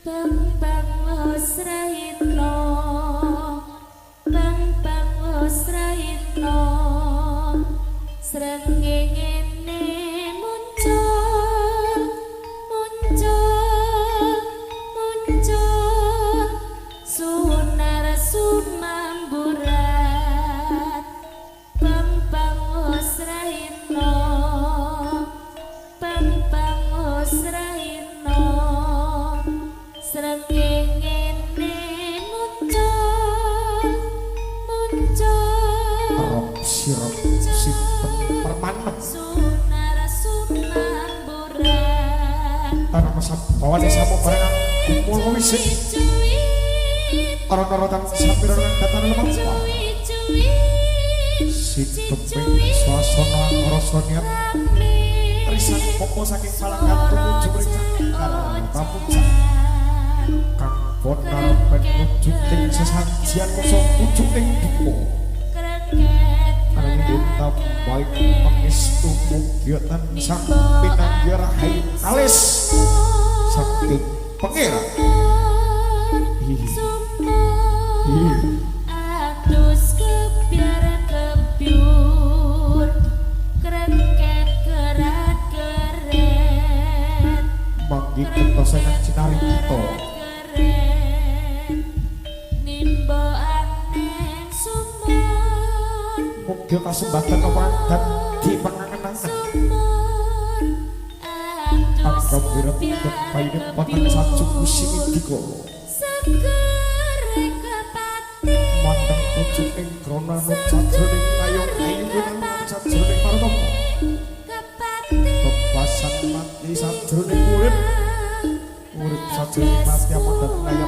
Bang Osraino, Bang Bang Osraino, srengengene muncul, muncul, muncul, sunar sumamburat. Bang Bang Osraino, Bang Bang Osraino, srengengene muncul, muncul, Rop sirop sinten permanen sunar sumamburat. Tanah masabawane samo bareng kumul wisik Ora-ora sampiran datan lemah Siteming swasana rasa niat risan popo saking palanggan tumuju mring sanggar papuncak kang bonar penujuding sesajian kosong pucuking duka ananging den tambahi pangestu mugia tansah pinanggih rahayu kalis saking Pangeran. Hihi. Hihi. Atus kebyar kebyur, krengket kerat keret, Manggi gentosen cinari kita. Keret nimbo aneng sumur, Mugia kasembatan apa dadi pangangen-angen. Sumur atus Angga wiret kepayune poteng sajuk musim indika. Seger kepati, Mandeng pucuk ing grana sajroning kayong ayu winang sajroning martapa. Kepati, Bebasan mati sajroning urip, urip sajroning mati amandat.